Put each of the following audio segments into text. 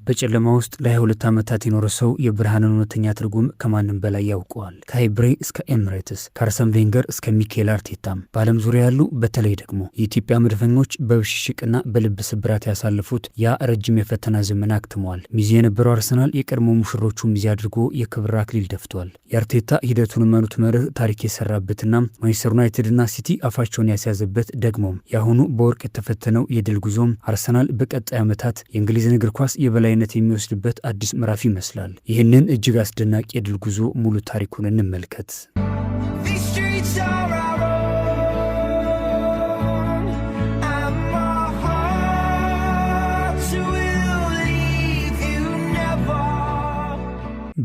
በጨለማ ውስጥ ለ22 ዓመታት የኖረ ሰው የብርሃንን እውነተኛ ትርጉም ከማንም በላይ ያውቀዋል። ከሃይብሬ እስከ ኤምሬትስ፣ ከአርሰን ቬንገር እስከ ሚኬል አርቴታም በዓለም ዙሪያ ያሉ፣ በተለይ ደግሞ የኢትዮጵያ መድፈኞች በብሽሽቅና በልብ ስብራት ያሳለፉት ያ ረጅም የፈተና ዘመን አክትሟል። ሚዜ የነበረው አርሰናል የቀድሞ ሙሽሮቹ ሚዜ አድርጎ የክብር አክሊል ደፍቷል። የአርቴታ ሂደቱን እመኑት መርህ ታሪክ የሰራበትና ማንቸስተር ዩናይትድና ሲቲ አፋቸውን ያስያዘበት፣ ደግሞም የአሁኑ በወርቅ የተፈተነው የድል ጉዞም አርሰናል በቀጣይ ዓመታት የእንግሊዝን እግር ኳስ የበላይነት የሚወስድበት አዲስ ምዕራፍ ይመስላል። ይህንን እጅግ አስደናቂ የድል ጉዞ ሙሉ ታሪኩን እንመልከት። These streets are our own, and my heart will leave you never.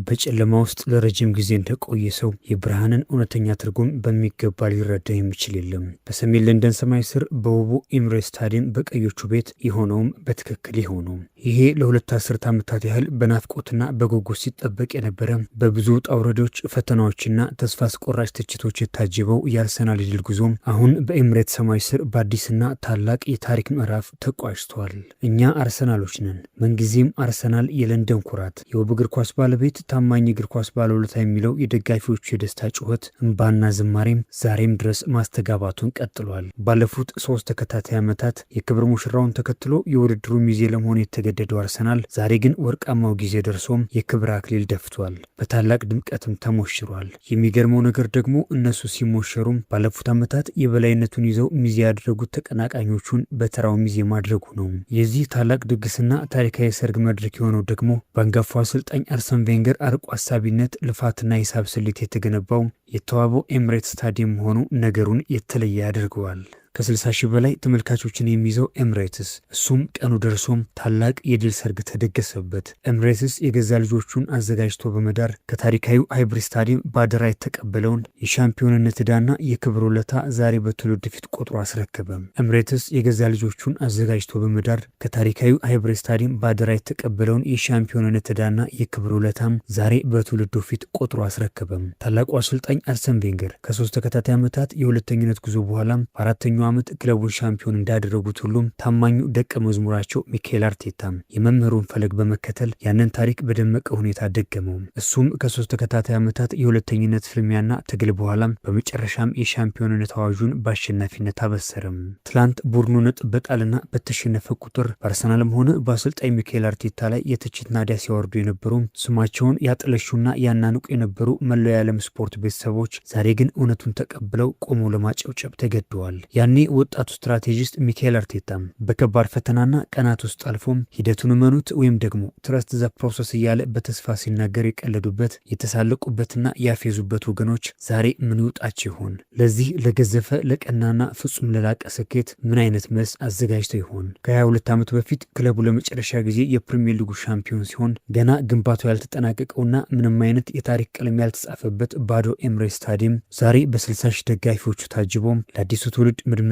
በጨለማ ውስጥ ለረጅም ጊዜ እንደቆየ ሰው የብርሃንን እውነተኛ ትርጉም በሚገባ ሊረዳ የሚችል የለም። በሰሜን ለንደን ሰማይ ስር፣ በውቡ ኤምሬትስ ስታዲየም፣ በቀዮቹ ቤት የሆነውም በትክክል የሆነው ይሄ ለ2 አስርት ዓመታት ያህል በናፍቆትና በጉጉት ሲጠበቅ የነበረ፣ በብዙ ውጣ ውረዶች፣ ፈተናዎችና ተስፋ አስቆራጭ ትችቶች የታጀበው የአርሰናል የድል ጉዞ አሁን በኤምሬትስ ሰማይ ስር በአዲስና ታላቅ የታሪክ ምዕራፍ ተቋጭቷል። እኛ አርሰናሎች ነን። ምንጊዜም አርሰናል፣ የለንደን ኩራት፣ የውብ እግር ኳስ ባለቤት፣ ታማኝ እግር ኳስ ባለውለታ የሚለው የደጋፊዎቹ የደስታ ጩኸት፣ እንባና ዝማሬም ዛሬም ድረስ ማስተጋባቱን ቀጥሏል። ባለፉት 3 ተከታታይ ዓመታት የክብር ሙሽራውን ተከትሎ የውድድሩ ሚዜ ለመሆን የተገደደው አርሰናል ዛሬ ግን ወርቃማው ጊዜ ደርሶም የክብር አክሊል ደፍቷል። በታላቅ ድምቀትም ተሞሽሯል። የሚገርመው ነገር ደግሞ እነሱ ሲሞሸሩም ባለፉት ዓመታት የበላይነቱን ይዘው ሚዜ ያደረጉት ተቀናቃኞቹን በተራው ሚዜ ማድረጉ ነው። የዚህ ታላቅ ድግስና ታሪካዊ የሰርግ መድረክ የሆነው ደግሞ በአንጋፋው አሰልጣኝ አርሰን ቬንገር አርቆ አሳቢነት፣ ልፋትና ሂሳብ ስሌት የተገነባው የተዋበው ኤምሬትስ ስታዲየም መሆኑ ነገሩን የተለየ ያደርገዋል። ከ60 ሺህ በላይ ተመልካቾችን የሚይዘው ኤምሬትስ፣ እሱም ቀኑ ደርሶም ታላቅ የድል ሰርግ ተደገሰበት። ኤምሬትስ የገዛ ልጆቹን አዘጋጅቶ በመዳር ከታሪካዊ ሃይብሪ ስታዲየም በአደራ የተቀበለውን የሻምፒዮንነት ዕዳና የክብር ውለታ ዛሬ በትውልድ ፊት ቆጥሮ አስረከበም። ኤምሬትስ የገዛ ልጆቹን አዘጋጅቶ በመዳር ከታሪካዊ ሃይብሪ ስታዲየም በአደራ የተቀበለውን የሻምፒዮንነት ዕዳና የክብር ውለታም ዛሬ በትውልዱ ፊት ቆጥሮ አስረከበም። ታላቁ አሰልጣኝ አርሰን ቬንገር ከ3 ተከታታይ ዓመታት የሁለተኝነት ጉዞ በኋላም በአራተኛው ዓመት ክለቡን ሻምፒዮን እንዳደረጉት ሁሉም ታማኙ ደቀ መዝሙራቸው ሚካኤል አርቴታም የመምህሩን ፈለግ በመከተል ያንን ታሪክ በደመቀ ሁኔታ ደገመው። እሱም ከ3 ተከታታይ ዓመታት የሁለተኝነት ፍልሚያና ትግል በኋላም በመጨረሻም የሻምፒዮንነት አዋጁን በአሸናፊነት አበሰረም። ትላንት ቡድኑ ነጥብ በጣልና በተሸነፈ ቁጥር በአርሰናልም ሆነ በአሰልጣኝ ሚካኤል አርቴታ ላይ የትችት ናዳ ሲያወርዱ የነበሩ፣ ስማቸውን ያጠለሹና ያናንቁ የነበሩ መላው የዓለም ስፖርት ቤተሰቦች ዛሬ ግን እውነቱን ተቀብለው ቆመው ለማጨብጨብ ተገደዋል። ያኔ ወጣቱ ስትራቴጂስት ሚካኤል አርቴታ በከባድ ፈተናና ቀናት ውስጥ አልፎም ሂደቱን እመኑት ወይም ደግሞ trust the process እያለ በተስፋ ሲናገር የቀለዱበት፣ የተሳለቁበትና ያፌዙበት ወገኖች ዛሬ ምን ይውጣቸው ይሆን? ለዚህ ለገዘፈ፣ ለቀናና ፍጹም ለላቀ ስኬት ምን አይነት መልስ አዘጋጅተው ይሆን? ከ22 ዓመቱ በፊት ክለቡ ለመጨረሻ ጊዜ የፕሪሚየር ሊጉ ሻምፒዮን ሲሆን ገና ግንባታው ያልተጠናቀቀውና ምንም አይነት የታሪክ ቀለም ያልተጻፈበት ባዶ ኤምሬትስ ስታዲየም ዛሬ በ60 ሺህ ደጋፊዎቹ ታጅቦም ለአዲሱ ትውልድ መድመቂያና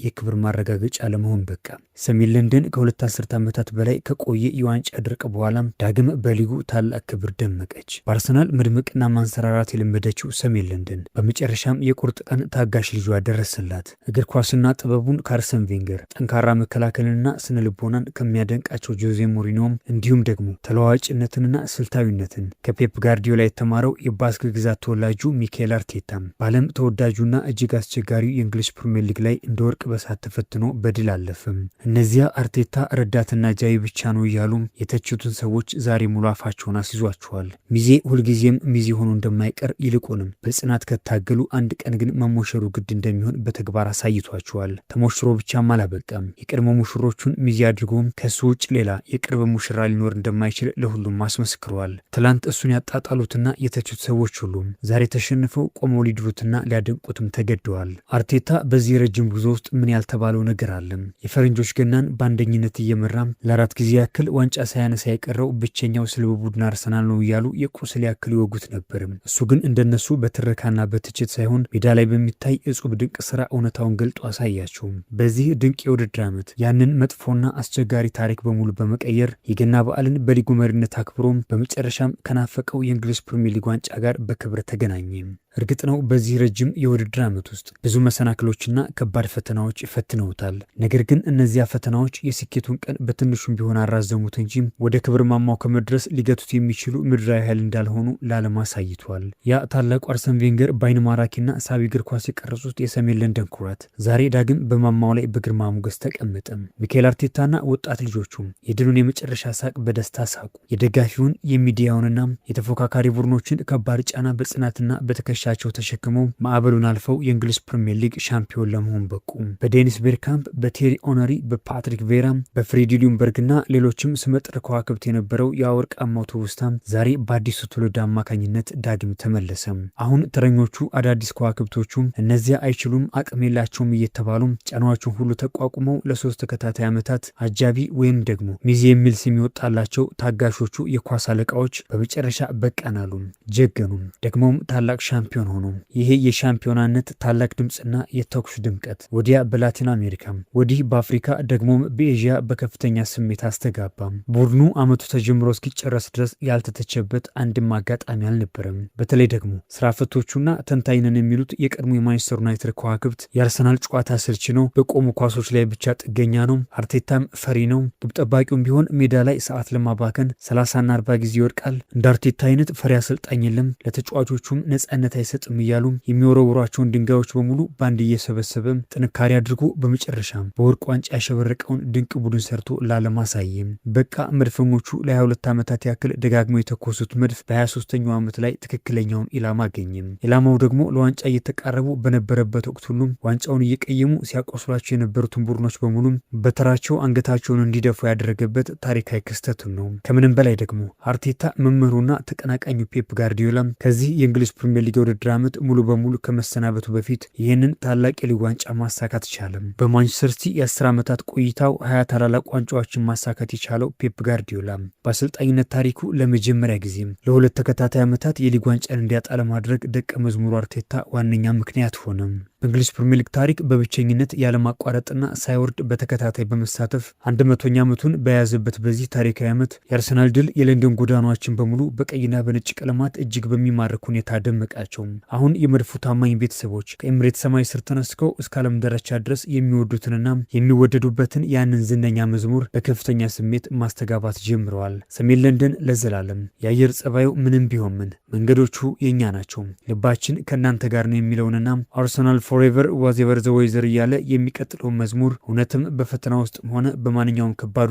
የክብር ማረጋገጫ ለመሆን በቃ። ሰሜን ለንደን ከ2 አስርት ዓመታት በላይ ከቆየ የዋንጫ ድርቅ በኋላም ዳግም በሊጉ ታላቅ ክብር ደመቀች። በአርሰናል መድመቅና ማንሰራራት የለመደችው ሰሜን ለንደን በመጨረሻም የቁርጥ ቀን ታጋሽ ልጇ ደረሰላት። እግር ኳስና ጥበቡን ከአርሰን ቬንገር፣ ጠንካራ መከላከልንና ስነ ልቦናን ከሚያደንቃቸው ጆዜ ሞሪኒዮም፣ እንዲሁም ደግሞ ተለዋዋጭነትንና ስልታዊነትን ከፔፕ ጋርዲዮላ የተማረው የባስክ ግዛት ተወላጁ ሚካኤል አርቴታ በዓለም ተወዳጁና እጅግ አስቸጋሪው የእንግሊዝ ፕሪምየር ሊግ ላይ እንደ ወርቅ በሳት ተፈትኖ በድል አለፈም። እነዚያ አርቴታ ረዳትና ጃዊ ብቻ ነው እያሉ የተቹትን ሰዎች ዛሬ ሙሉ አፋቸውን አስይዟቸዋል። ሚዜ ሁልጊዜም ሚዜ ሆኖ እንደማይቀር፣ ይልቁንም በጽናት ከታገሉ አንድ ቀን ግን መሞሸሩ ግድ እንደሚሆን በተግባር አሳይቷቸዋል። ተሞሽሮ ብቻም አላበቃም። የቀድሞ ሙሽሮቹን ሚዜ አድርጎም ከሱ ውጭ ሌላ የቅርብ ሙሽራ ሊኖር እንደማይችል ለሁሉም አስመስክረዋል። ትላንት እሱን ያጣጣሉትና የተቹት ሰዎች ሁሉ ዛሬ ተሸንፈው ቆመው ሊድሩትና ሊያደንቁትም ተገደዋል። አርቴታ በዚህ ረጅም ጉዞ ውስጥ ምን ያልተባለው ነገር አለ? የፈረንጆች ገናን በአንደኝነት እየመራ ለአራት ጊዜ ያክል ዋንጫ ሳያነሳ የቀረው ብቸኛው ስልብ ቡድን አርሰናል ነው እያሉ የቁስል ያክል ይወጉት ነበር። እሱ ግን እንደነሱ በትረካና በትችት ሳይሆን ሜዳ ላይ በሚታይ እጹብ ድንቅ ስራ እውነታውን ገልጦ አሳያቸው። በዚህ ድንቅ የውድድር ዓመት ያንን መጥፎና አስቸጋሪ ታሪክ በሙሉ በመቀየር የገና በዓልን በሊጉ መሪነት አክብሮም በመጨረሻም ከናፈቀው የእንግሊዝ ፕሪሚየር ሊግ ዋንጫ ጋር በክብር ተገናኘ። እርግጥ ነው በዚህ ረጅም የውድድር ዓመት ውስጥ ብዙ መሰናክሎችና ከባድ ፈተናዎች ፈትነውታል። ነገር ግን እነዚያ ፈተናዎች የስኬቱን ቀን በትንሹም ቢሆን አራዘሙት እንጂ ወደ ክብር ማማው ከመድረስ ሊገቱት የሚችሉ ምድራዊ ኃይል እንዳልሆኑ ለዓለም አሳይቷል። ያ ታላቁ አርሰን ቬንገር በአይን ማራኪና ሳቢ እግር ኳስ የቀረጹት የሰሜን ለንደን ኩራት ዛሬ ዳግም በማማው ላይ በግርማ ሞገስ ተቀመጠ። ሚካኤል አርቴታና ወጣት ልጆቹም የድሉን የመጨረሻ ሳቅ በደስታ ሳቁ። የደጋፊውን፣ የሚዲያውንና የተፎካካሪ ቡድኖችን ከባድ ጫና በጽናትና በትከሻቸው ተሸክመው ማዕበሉን አልፈው የእንግሊዝ ፕሪምየር ሊግ ሻምፒዮን ለመሆን በቁ። በዴኒስ ቤርካምፕ፣ በቴሪ ኦነሪ፣ በፓትሪክ ቬራ፣ በፍሬዲ ሊዩንበርግና ሌሎችም ስመጥር ከዋክብት የነበረው የወርቃማው ትውስታ ዛሬ በአዲሱ ትውልድ አማካኝነት ዳግም ተመለሰ። አሁን ተረኞቹ አዳዲስ ከዋክብቶቹ እነዚያ አይችሉም፣ አቅም የላቸውም እየተባሉ ጫናዎቹን ሁሉ ተቋቁመው ለ3 ተከታታይ ዓመታት አጃቢ ወይም ደግሞ ሚዜ የሚል ስም የወጣላቸው ታጋሾቹ የኳስ አለቃዎች በመጨረሻ በቃን አሉ፣ ጀገኑ፣ ደግሞም ታላቅ ሻምፒዮን ሆኑ። ይሄ የሻምፒዮናነት ታላቅ ድምፅና የተኩስ ድምቀት ወዲያ በላቲን አሜሪካ፣ ወዲህ በአፍሪካ፣ ደግሞም በኤዥያ በከፍተኛ ስሜት አስተጋባ። ቡድኑ ዓመቱ ተጀምሮ እስኪጨረስ ድረስ ያልተተቸበት አንድም አጋጣሚ አልነበረም። በተለይ ደግሞ ስራ ፈቶቹና ተንታኝ ነን የሚሉት የቀድሞ የማንቸስተር ዩናይትድ ከዋክብት የአርሰናል ጨዋታ ስልች ነው፣ በቆሙ ኳሶች ላይ ብቻ ጥገኛ ነው፣ አርቴታም ፈሪ ነው፣ ግብ ጠባቂውም ቢሆን ሜዳ ላይ ሰዓት ለማባከን 30ና 40 ጊዜ ይወድቃል፣ እንደ አርቴታ አይነት ፈሪ አሰልጣኝ የለም፣ ለተጫዋቾቹም ነጻነት አይሰጥም እያሉ የሚወረውሯቸውን ድንጋዮች በሙሉ በአንድ እየሰበሰበ ጥንካሬ አድርጎ በመጨረሻም በወርቅ ዋንጫ ያሸበረቀውን ድንቅ ቡድን ሰርቶ ለዓለም አሳየም። በቃ መድፈኞቹ ለ22 ዓመታት ያክል ደጋግመው የተኮሱት መድፍ በ23ኛው ዓመት ላይ ትክክለኛውን ኢላማ አገኘም። ኢላማው ደግሞ ለዋንጫ እየተቃረቡ በነበረበት ወቅት ሁሉም ዋንጫውን እየቀየሙ ሲያቆስሏቸው የነበሩትን ቡድኖች በሙሉ በተራቸው አንገታቸውን እንዲደፉ ያደረገበት ታሪካዊ ክስተት ነው። ከምንም በላይ ደግሞ አርቴታ መምህሩና ተቀናቃኙ ፔፕ ጋርዲዮላ ከዚህ የእንግሊዝ ፕሪምየር ሊግ የውድድር ዓመት ሙሉ በሙሉ ከመሰናበቱ በፊት ይህንን ታላቅ የሊግ ዋንጫ ማሳካት ቻለም። በማንቸስተር ሲቲ የ10 ዓመታት ቆይታው 20 ታላላቅ ዋንጫዎችን ማሳካት የቻለው ፔፕ ጋርዲዮላ በአሰልጣኝነት ታሪኩ ለመጀመሪያ ጊዜ ለ2 ተከታታይ ዓመታት የሊግ ዋንጫን እንዲያጣ ለማድረግ ደቀ መዝሙሩ አርቴታ ዋነኛ ምክንያት ሆነ። በእንግሊዝ ፕሪምየር ሊግ ታሪክ በብቸኝነት ያለማቋረጥና ሳይወርድ በተከታታይ በመሳተፍ 100ኛ ዓመቱን በያዘበት በዚህ ታሪካዊ ዓመት የአርሰናል ድል የለንደን ጎዳናዎችን በሙሉ በቀይና በነጭ ቀለማት እጅግ በሚማርክ ሁኔታ ደመቃቸው። አሁን የመድፉ ታማኝ ቤተሰቦች ከኤምሬት ሰማይ ስር ተነስተው እስከ ዓለም ዳርቻ ድረስ የሚወዱትንና የሚወደዱበትን ያንን ዝነኛ መዝሙር በከፍተኛ ስሜት ማስተጋባት ጀምረዋል። ሰሜን ለንደን ለዘላለም የአየር ጸባዩ ምንም ቢሆን ምን መንገዶቹ የእኛ ናቸው፣ ልባችን ከእናንተ ጋር ነው የሚለውንና "Arsenal forever, whatever the weather" እያለ የሚቀጥለውን መዝሙር እውነትም በፈተና ውስጥም ሆነ በማንኛውም ከባድ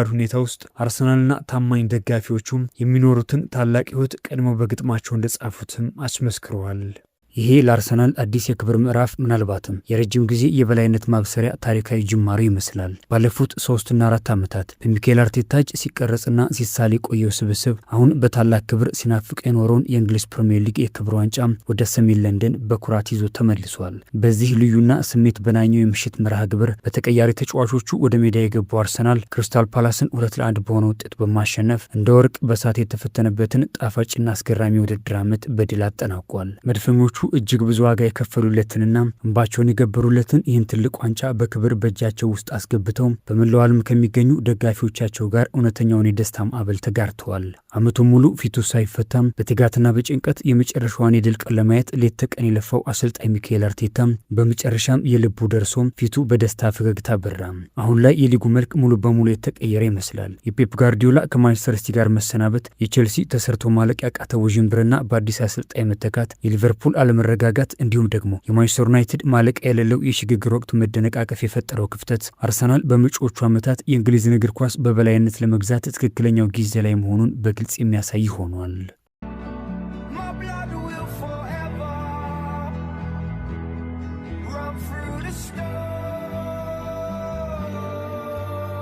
ሁኔታ ውስጥ አርሰናልና ታማኝ ደጋፊዎቹም የሚኖሩትን ታላቅ ሕይወት ቀድመው በግጥማቸው እንደጻፉትም አስመስክረዋል። ይሄ ለአርሰናል አዲስ የክብር ምዕራፍ፣ ምናልባትም የረጅም ጊዜ የበላይነት ማብሰሪያ ታሪካዊ ጅማሬ ይመስላል። ባለፉት 3ና 4 ዓመታት በሚካኤል አርቴታ እጅ ሲቀረጽና ሲሳል የቆየው ስብስብ አሁን በታላቅ ክብር ሲናፍቅ የኖረውን የእንግሊዝ ፕሪምየር ሊግ የክብር ዋንጫ ወደ ሰሜን ለንደን በኩራት ይዞ ተመልሷል። በዚህ ልዩና ስሜት በናኘው የምሽት መርሃ ግብር በተቀያሪ ተጫዋቾቹ ወደ ሜዳ የገባው አርሰናል ክሪስታል ፓላስን 2-1 በሆነ ውጤት በማሸነፍ እንደ ወርቅ በሳት የተፈተነበትን ጣፋጭና አስገራሚ ውድድር ዓመት በድል አጠናቋል። መድፈኞቹ እጅግ ብዙ ዋጋ የከፈሉለትንና እንባቸውን የገበሩለትን ይህን ትልቅ ዋንጫ በክብር በእጃቸው ውስጥ አስገብተው በመላው ዓለም ከሚገኙ ደጋፊዎቻቸው ጋር እውነተኛውን የደስታ ማዕበል ተጋርተዋል። ዓመቱን ሙሉ ፊቱ ሳይፈታም በትጋትና በጭንቀት የመጨረሻዋን የድል ቀን ለማየት ሌት ተቀን የለፋው አሰልጣኝ ሚካኤል አርቴታ በመጨረሻም የልቡ ደርሶ ፊቱ በደስታ ፈገግታ በራ። አሁን ላይ የሊጉ መልክ ሙሉ በሙሉ የተቀየረ ይመስላል። የፔፕ ጋርዲዮላ ከማንቸስተር ሲቲ ጋር መሰናበት፣ የቼልሲ ተሰርቶ ማለቅ ያቃተው ውዥንብርና በአዲስ አሰልጣኝ መተካት፣ የሊቨርፑል አለመረጋጋት እንዲሁም ደግሞ የማንቸስተር ዩናይትድ ማለቂያ የሌለው የሽግግር ወቅት መደነቃቀፍ የፈጠረው ክፍተት አርሰናል በመጪዎቹ ዓመታት የእንግሊዝን እግር ኳስ በበላይነት ለመግዛት ትክክለኛው ጊዜ ላይ መሆኑን በግልጽ የሚያሳይ ሆኗል።